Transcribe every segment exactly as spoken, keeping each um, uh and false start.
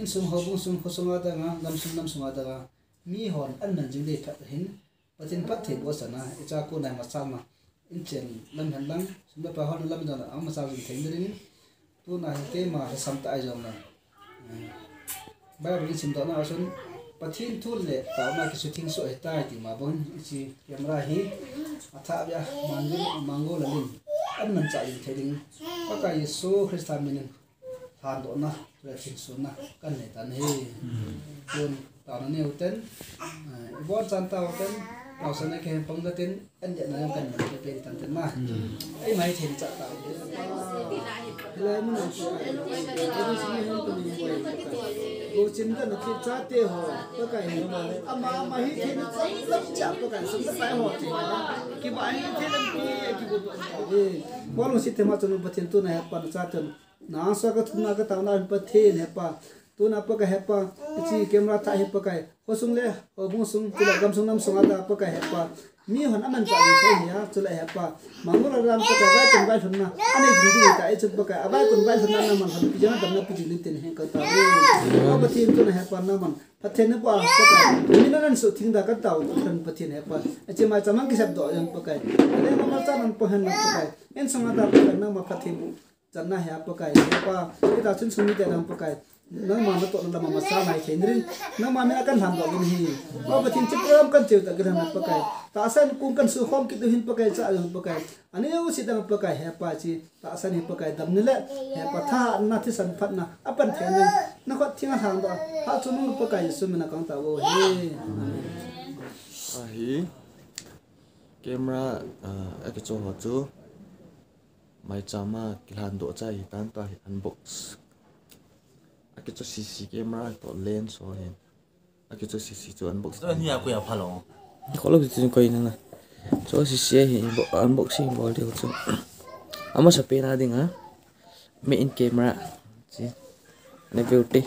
Insung, houbung sung, khosung a dang a, gamsung, namsung a dang a, mi hon aman jing ding phat hin, Pathen phatthei bohsana, icha kona machal ma, inchen lam hen lang, sum le pai hon lam jong a machal jing thei ding in, tuna hi keima lhasam tah a jong le, eh, Bible in simdohna a chun, Pathen thu le taona kisutheng soh ahitai ti ma bang in, hiche camera hi athah beh a, Mangu, Mangu Lalin aman chah jing thei ding, Pakai Jesu Christa min in lhandohna le thinsona kanei tan ahi. Tun taona neo ten, eh, ibon chan tao ten, taosana kihempang katin, an dia na jong kanei pe pe tan ten na. Eima hi thei cha ta. Hilai mun a chu. Ko chin da na thi chate ho, Pakai hi. Ama, ama hi thei na cha, lam cha Pakai, sum le pai ho thei. Kiba hi thei lam ki, kibu. Eh, ko lungset thei ma chun Pathen tuna hepa na chate. Nangso kathumna kataona hin Pathen hepa. Tuna Pakai hepa. Hiche camera thah hi Pakai. Khosung le, houbung sung, chule gamsung namsung a tah Pakai hepa. Mi hon aman chah jing thei hia, chule hepa. Mangu Lal dang Pakai vaipun vailhunna. Anei jing ding ta, hichun Pakai. Avaipun vailhunna naman lhon pi jeng a damna pi jing ding tin hen katao. O Pathen tuna hepa naman. Pathen hepa Pakai. Mi na nan sutheng da katao. Pathen hepa. Hiche mai chamang kisap doh jeng Pakai. Ale namal cha nan po hen na Pakai. Insung a tah Pakai nama Pathen. Channa hia Pakai, hepa, hita chun sung mite dang Pakai. Nangma natohna lama masa mai thei nin, nangma min a kan lhandoh uvin ahi. Pa Pathen, hiche program kan cheu tah kilhon Pakai. Tahsan kong kan sukhom kit u hin Pakai, cha u hin Pakai. Aneo se dang Pakai, hepa hiche tahsan hi Pakai damna le, hepa thahatna thisan phatna, apan thei nin, nakhut theng a lhandoh, ha chu nung Pakai Jesu min a kang tao u ahi. Amen. Ahi, camera, ah, akicho ho chu. Maicham a kilhandoh cha hitan ta hi unbox. Akicho sisi camera toh lens ho hin. Akicho sisi chu unbox. Chu ni a koi a phalou. Kholou chu koi na na. Cho sisi hi bo-, unboxing bol diu chu. Amasa pen a ding a. Main camera. Chi. Na beauty.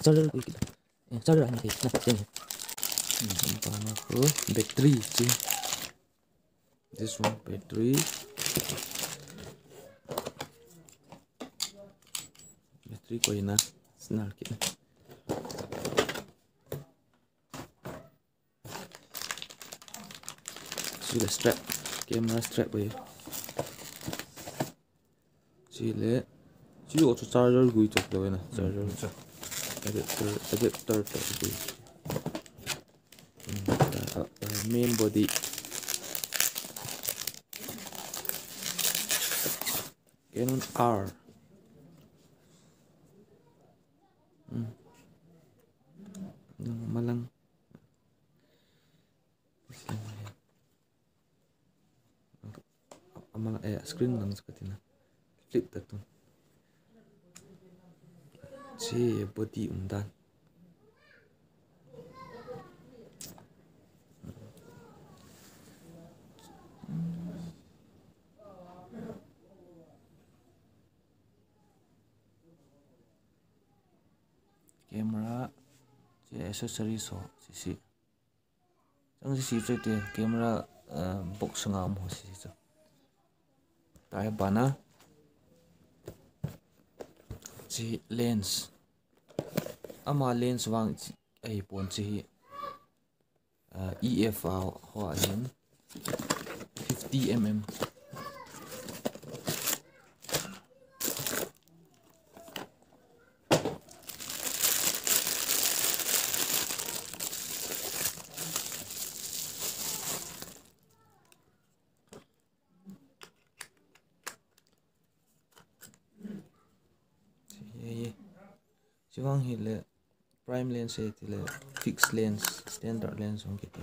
Charger ko kilo. Eh, charger ahi na, na, na. Hmm, battery, see. This one, battery. Battery ko ina, snal kit na. Chule strap, camera strap ahi. Chule, chu chu charger gui chok lou na, charger. Adapter, adapter to gui. Hmm, uh, uh, main body. Canon R. Hmm. Nang malang. Ama, eh, screen lang chu kati na. Flip ta tun. Che body um dan. Camera, che accessories ho, sisi. Chang sisi chu te camera, eh, box nga um ho sisi chu. Tua hi bana. Chi lens. Ama lens vang chi, ahi pon chi hi. Eh, E F a ho ahin. Fifty M M. Ye, ye. Chuvang hile prime lens e tile fixed lens, standard lens hung kiti.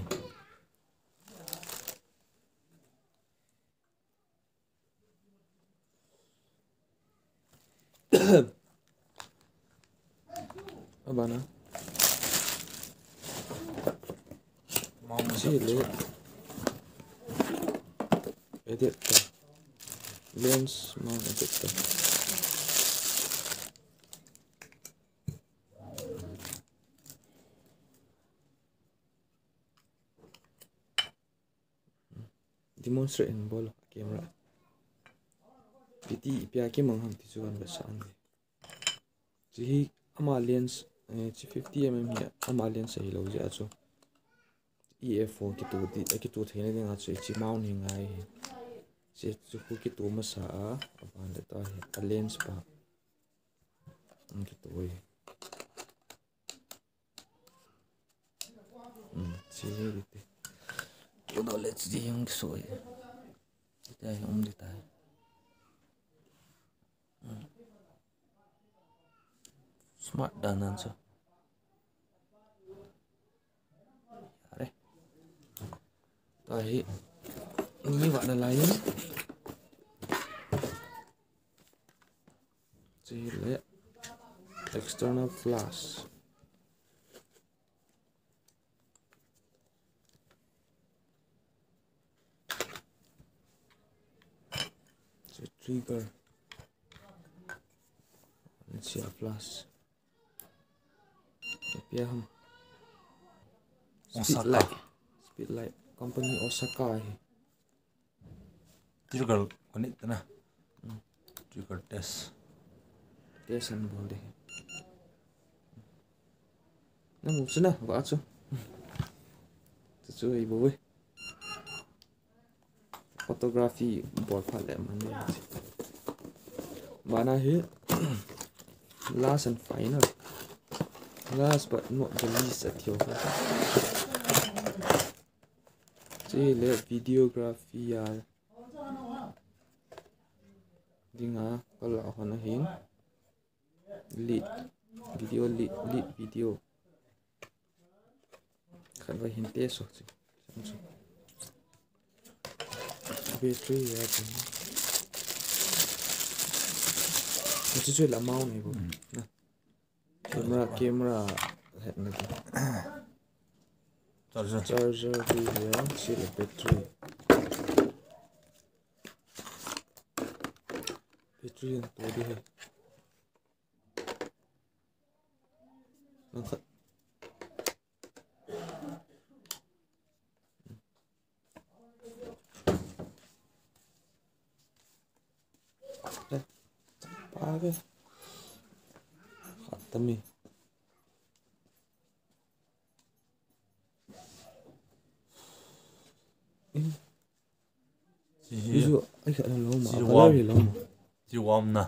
Abana. Mount. Chule adapter. Lens mount adapter. Demonstrate hin bol camera. Iti ipi a kimang ham ti chu kan vetsah ange. Hiche hi ama lens, eh, hiche fifty mm hi ama lens ahilou jeh a chu E F four kitoh di, eh, kitoh theina dinga chu hiche mount hi ngai hi. Hiche chu khu kitoh masa a, aban le ta hi, a lens pa. Ang kitoh hi. Hmm, hiche hi kitoh. Kitoh le hiche hi ang kitoh hi. Hitia hi um ding tai. Hmm. Smart dan nan chu. Yare. Tua hi. Ni vah nalai in. Hiche le. External flash. Hiche trigger. Hiche a flash. Ipi a ham. Speed Osaka. Light. Speed light. Company Osaka hi. Trigger connect na. Hmm. Trigger test. Test an bol de. Na mu chu na, vah chu. Chu chu ei bol ve. Photography bol phat le man ne. Bana hi last and final. Last but not the least, a thiu. Hiche le videography a dinga ka la hon ahin. Lead video, lead, lead video. Khat va hin test u chu. Battery ya chu. Hiche chu la mount ahi bou. Hmm. Na. Camera, camera hetna chu. Charger. Charger chu ya, hiche le battery. Battery an to ding ahi. Langkhat. Eh, pa ve. Khat tami. Eh. Hiche hi, hiche chu, ai, kha lou ma, hiche color warm. Hi lou ma. Hiche warm na.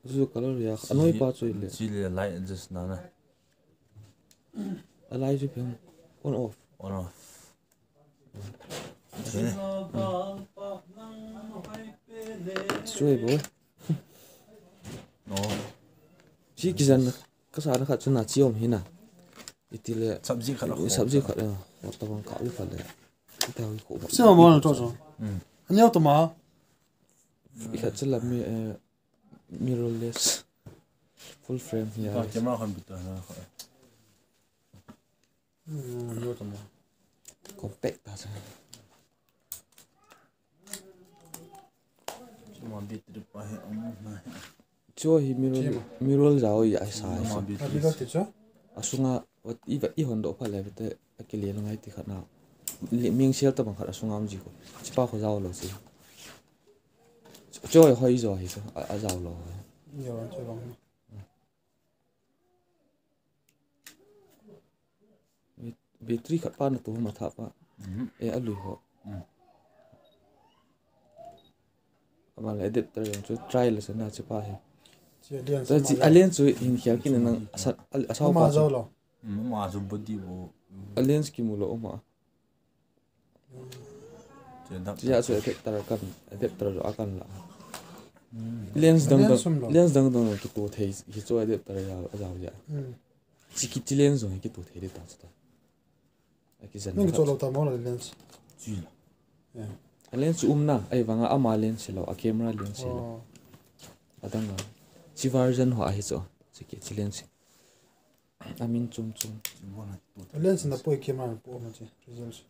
Hiche color ya, hiche anoi hi, pa chu ile. Hiche le light adjust na na. A light chu pen on off. On off. Hiche ne. Chu e boi. No. Hiche kijan kasana khat chu na chi om hi na. Itile. Sabji khat a kho. Sabji khat a. Wa ta bang ka u khat le. Ita u kho. Se ma mo na to so. Hmm. Ani to ma. I khat chu la mi, eh, mirrorless. Full frame hi. Ta a. Camera khan bit ta na. Hmm, ani to ma. Compact ta sa. Chuma battery pa hi, um, na hi. Chu hi mirror, chima. Mirror jao ya sa. Chuma sa. Battery. Abi lo ti chu? Asunga, wat, i va, i hon doh phat le te, akile ngai ti khat na. Li, ming sial ta bang khat asunga um ji ko. Chipa ko jao lo si. Chu hoi jo hi chu, a, ajao lo. Yo, chu bang. Battery khat pa na tu ma tha pa. Mhm. E, alui ho. Mm. Ama le adapter jong chu try le sana chu pa hi. Chi a lens ta chi ma a le. Lens chu hin khial kin nang asa, a, asa ma pa chu. Jao lo. Mm, ma chu body bo. A lens kimu lo ma. Chia chu adapter kan, adapter jo akan la. Hmm. Lens dang dang, lens um lo. Lens dang dang kitoh thei, hichu adapter jao, jao ja. Hmm. Chi kiti lens jong kitoh thei de ta chu ta. Aki jan. Nang cho lo ta mo la lens. Chi la. Yeah. A lens chu um na, ahivanga ama lens lo, a camera lens lo. Oh. Adang a. Chi version ho ahi chu. Chi kiti lens. Amin chom chom. Lens na poi camera na po ma che result.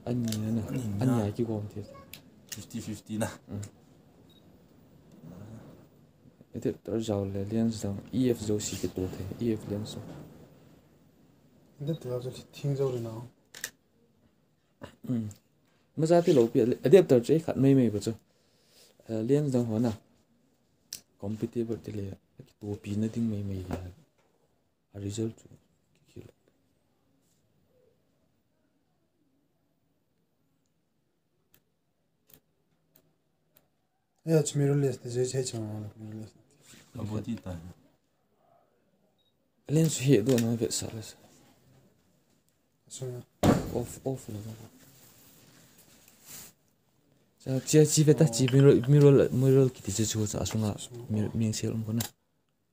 Ani na. Ani na. Ani a kigom thei. Fifty fifty na. Mm. Adapter jao le lens dang E F jouse kitoh thei. E F lens. Adapter jao thing jao le na. Mm. Macha tilou pi, adapter chu ei khat mai mai bou chu. Eh, lens dang ho na. Compatible ti le, akitopi na ding mai mai le. A result chu kikhel. Ya, chu mirrorless te, je, je, chu mirrorless. A body ta. Lens hi do na ve sa le. Sunga. Off, off le. Cha, chia chi ve ta, chi mirror, mirror, mirror kiti chu chu cha sunga, mir-, ming sel um ko na.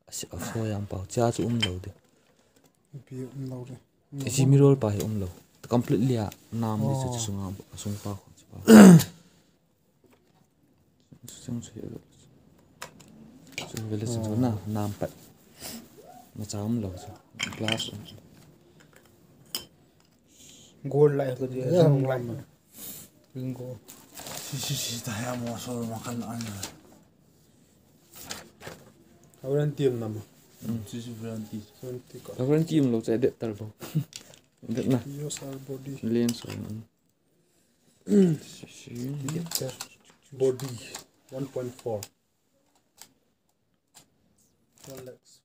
A si, a so yang pau, cha chu um lou de. Pi um lou de. Chi mirror pa hi um lou. Completely a nam de chu, oh, chu sunga, sung pa ko, chu pa. Chu chung chu hi. Chu vele chu, oh, na, nam pat. Macha um lou chu. Glass um chu. Gold lai ko dia, ya, jong lai. Bingo. Si, si, si, ta ya mo so ma kan an. Warranty um nam. Hmm, si, si, warranty. Warranty ka. Warranty um lou cha adapter bou. Adapter na. Yes, our body. Lens um. Si, si. Adapter. Body one point four. Rolex.